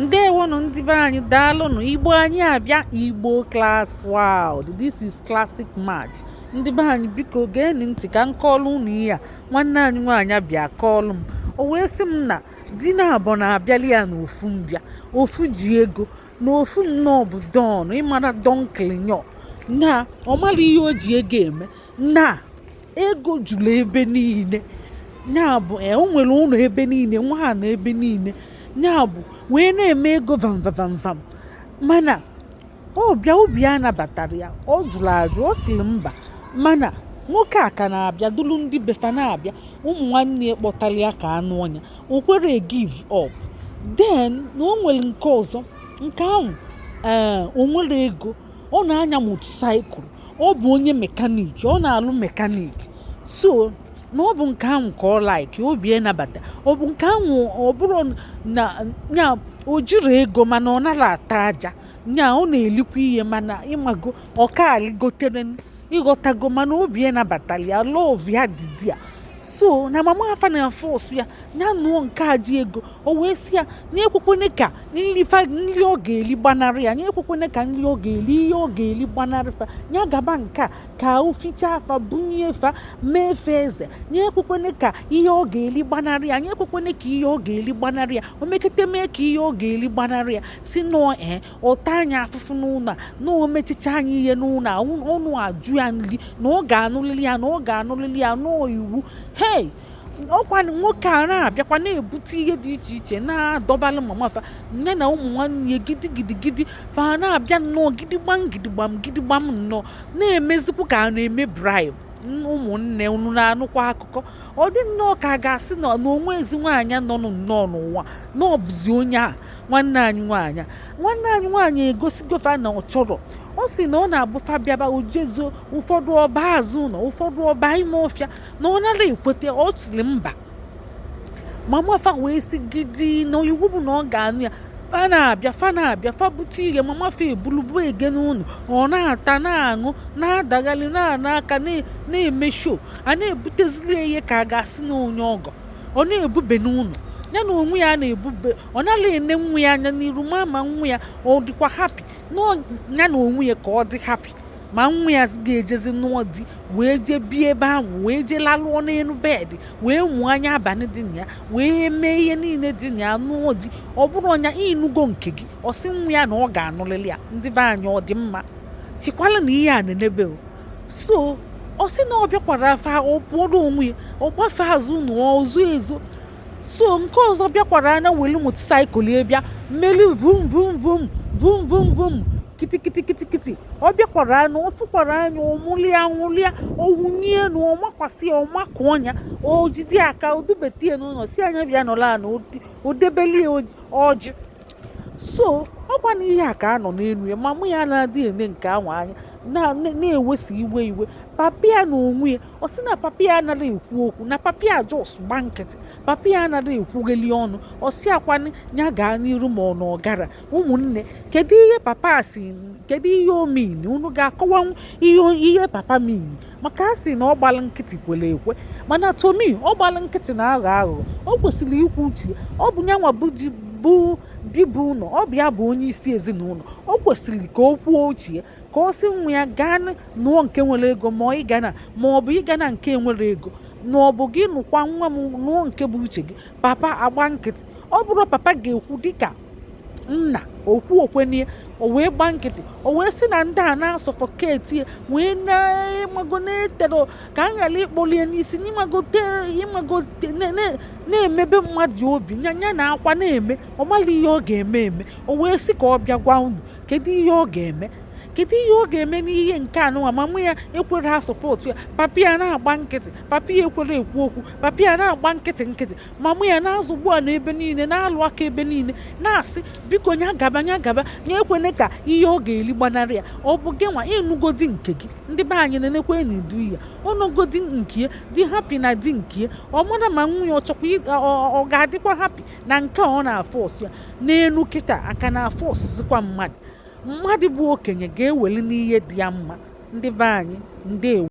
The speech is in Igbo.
Ndewonụ ndị be anyị, daalụnụ. Igbo anyị abịa, Igbo Class World. This is Classic Match. Ndị be anyị, biko geenụ ntị ka m kọọlụ unu ihe a nwanne anyị nwaanyị bịa kọọlụ m. O wee sị m na di na abụọ na-abịali ya n'ofu mbịa, ofu ji ego na ofu nnọọ bụ don. Ịmara don clinyo na ọ mara ihe o ji ego eme, na ego juru ebe niile. Ya bụ, o nwere ụlọ ebe niile, nwa na ebe niile, ya bụ wee na-eme ego vam vam vam vam. Mana ọ bịa, obi ya nabatara ya, ọ jụrụ ajụ, ọ sịrị mba. Mana nwoke a ka na-abịa dulu ndị befa na-abịa, ụmụ nwanne ya kpọtara ya ka anụ ọnya, o kwere give up. Then na o nwere nke ọzọ, nke ahụ, ee, o nwere ego, ọ na-anya motorcycle, ọ bụ onye mechanic, ọ na-alụ mechanic. So na ọ bụ nke ahụ ka ọ like, obi nabata. Ọ bụ nke ahụ, ọ bụrụ na ya o jiri ego, mana ọ nara ata aja nya, ọ na-elikwa ihe. Mana ịmago ọka aligotere, ịghọtago? Mana obi ya nabatara ya, love ya dị di ya. So na mama afa na force ya ya nụọ nke a ji ego. O wee sị ya na ekwekwene ka nri fa, nri ọ ga-eli gbanarị ya, na ekwekwene ka nri ọ ga-eli, ihe ọ ga-eli gbanarị fa. Ya gaba nke a ka o fichaa afa, bunye fa, mee fe eze. Ya ekwekwene ka ihe ọ ga-eli gbanarị ya, ya ekwekwene ka ihe ọ ga-eli gbanarị ya. O mekete mee ka ihe ọ ga-eli gbanarị ya, si nọọ, ee, ọta anya afụfụ n'ụlọ a, na o mechicha anya ihe n'ụlọ a, ọnụ ajụ ya nri, na ọ ga-anụlili ya, na ọ ga-anụlili ya nọọ iwu. Hei, ọkwa nwoke a na-abịakwa na-ebute ihe dị iche iche na-adọbalụ mama fa, nne na ụmụ nwanne ya, gidigidi fa na-abịa nnọọ gidigbam gidigbam gidigbam, nnọọ na-emezikwu ka a na-eme bribe. Ụmụnne, unu na-anụkwa akụkọ? Ọ dị nnọọ ka a ga-asị na onwe ezi nwaanyị nọ nnọọ n'ụwa, na ọ bụzi onye a nwanne anyị nwaanyị. Nwanne anyị nwaanyị egosigo fa na ọ chọrọ. Ọ sị na ọ na-abụ fa bịaba, ojezo ụfọdụ ọba azụ ụlọ, ụfọdụ ọba ime ọfịa, na ọ nara ekwete. Ọ sịrị mba. Mama fa wee sị gidi na iwu bụ na ọ ga-anụ ya. Fa na-abịa, fa na-abịa, fa bute ihe, mama fa ebulubu ege n'ụlọ, ọ na-ata, na-aṅụ, na-adaghalị, na-ana aka, na-eme show, a na-ebutezili ya ihe ka a ga-asị na onye ọgọ. Ọ na-ebube n'ụlọ ya na onwe ya na-ebube. Ọ nara ene nwa ya anya n'iru ma nwa ya ọ dịkwa happy ya na onwe ya, ka ọ dị happy. Ma nwa ya ga-ejezi nụọ di, wee jee bie ebe ahụ, wee jee lalụọ n'elu bed, wee mụọ anya abalị dị na ya, wee mee ihe niile dị na ya, nụọ di. Ọ bụrụ ọnya ịnụgo nke gị, ọ sị nwa ya na ọ ga-anụlịlị ya. Ndị be anyị, ọ dị mma chikwala na ihe a na-enebe o. So ọ sị na ọ bịakwara afa, ọ pụọrọ onwe ya, ọ gbafe azụ na ozu ezo. So nke ọzọ bịakwara anya welu motorcycle ya bịa mmeli vum vum vum vum vum vum, kitikiti kitikiti. Ọ bịakwara anya, ọ fụkwara anya, ọ mụlịa nwụlịa, ọ wụnye elu, ọ makwasị ya, ọ makụọ ya, o jide aka, o dubete ya n'ụlọ, si anya bịa nọrọ ana, o debelie ọjị. So ọkwa na ihe a ka a nọ n'elu ya. Ma mụ ya na-adị eme nke ahụ anya na-ewesa iwe iwe. Papa ya na onwe ya, ọ sị na papa ya anaghị ekwu okwu, na papa ya just gba nkịtị, papa ya anaghị ekwugheli ọnụ. Ọ sị akwanị ya gaa n'iru, ma ọ na ọ gara. Ụmụnne, kedu ihe papa si? Kedu ihe o mean? Unu ga-akọwanwu ihe papa mean? Maka a sị na ọ gbala nkịtị kwere ekwe, mana to me, ọ gbala nkịtị na-aghọ aghụghọ. O kwesịrị ikwu uche. Ọ bụ nyanwa bụ di, bụ di bụ ụlọ, ọ bụ ya bụ onye isi ezinụlọ. O kwesịrị ka o kwuo uche ya, ka ọ sị nwa ya gaa nụọ nke nwere ego, ma ọ ịga na ma ọ bụ ịga na nke nwere ego, na ọ bụ gị nụkwa nwa m, nụọ nke bụ uche gị. Papa agba nkịtị. Ọ bụrụ papa ga-ekwu dịka nna okwu okwenie, o wee gba nkịtị. O wee sị na ndị a na-asuffocate ya, wee na-ịmago na-etere ka a ghara ịkpọlie n'isi, n'ịmago ịmago na-emebe mmadụ obi ya, ya na akwa na-eme. Ọ mara ihe ọ ga-eme eme. O wee sị ka ọ bịa gwa unu kedu ihe ọ ga-eme, kedu ihe ọ ga-eme n'ihe nke anụnwa. Mama ya ekwere ha support ya, papa ya na-agba nkịtị, papa ya ekwere ekwu okwu, papa ya na-agba nkịtị nkịtị. Mama ya na-azụgbu a n'ebe niile, na-alụ aka ebe niile, na-asị biko nya gaba, nya gaba, nya ekwene ka ihe ọ ga-eli gbanarị ya. Ọ bụ gị nwa ịnụgodi nke gị? Ndị be anyị, na-enekwe na idu ya ọnụgodi nke ya dị happy na di nke ya. Ọ mara ma nwunye ọ chọkwa ọ ga-adịkwa happy na nke a ọ na-aforce ya n'elu kịta aka na-aforcezikwa mmadụ. Mmadụ bụ okenye ga-eweli n'ihe dị ya mma. Ndị be anyị, ndewo.